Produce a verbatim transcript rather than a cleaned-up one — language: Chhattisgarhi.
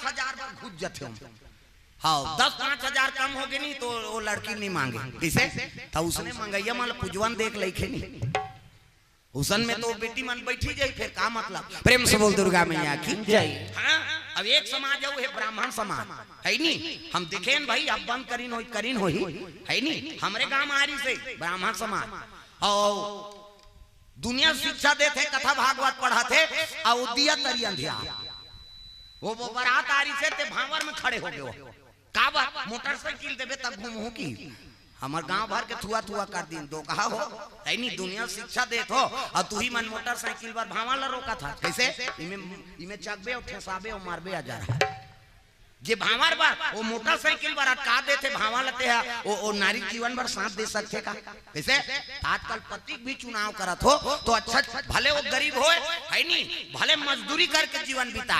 हजार बार घुस जाथे ओमा। हाँ, दस पाँच हजार कम होगे नहीं तो वो लड़की नहीं मांगे। किसे? तो उसने मंगैया मन ल पुजवन देख लइखे नहीं। उसन में तो बेटी मन बैठी जाई, फिर का मतलब? प्रेम से बोल दुर्गा मैया की। जय। हाँ, अब एक समाज है, वो है ब्राह्मण समाज, है नी? हम देखेन भाई, अब बंद करिन होई, करिन होई, है नी? हमरे गांव आरी से ब्राह्मण समाज, और दुनिया शिक्षा देथे, कथा भागवत पढ़ाथे, और दिया तरी अंधिया, वो, वो बारात आरी से ते भांवर में खड़े हो गए हो। काबर? मोटरसाइकिल देबे तब घूमहू की? हमर गांव भर के थुआ थुआ कर दिन दो कहा हो, है नी? दुनिया शिक्षा देत हो, और तू ही मन मोटरसाइकिल बर भांवर ला रोकत हस। कैसे? इमे, इमे चकबे और ठेसाबे और मारबे आ जा रहा है। जे भांवर बर वो मोटरसाइकिल बर अटका देथे भांवर ला, ते हा, वो, वो नारी जीवन भर साथ दे सकथे का? कैसे? आजकल पति भी चुनाव करत हो तो अच्छा, भले वो गरीब होए, है नी, भले मजदूरी करके जीवन बिताए,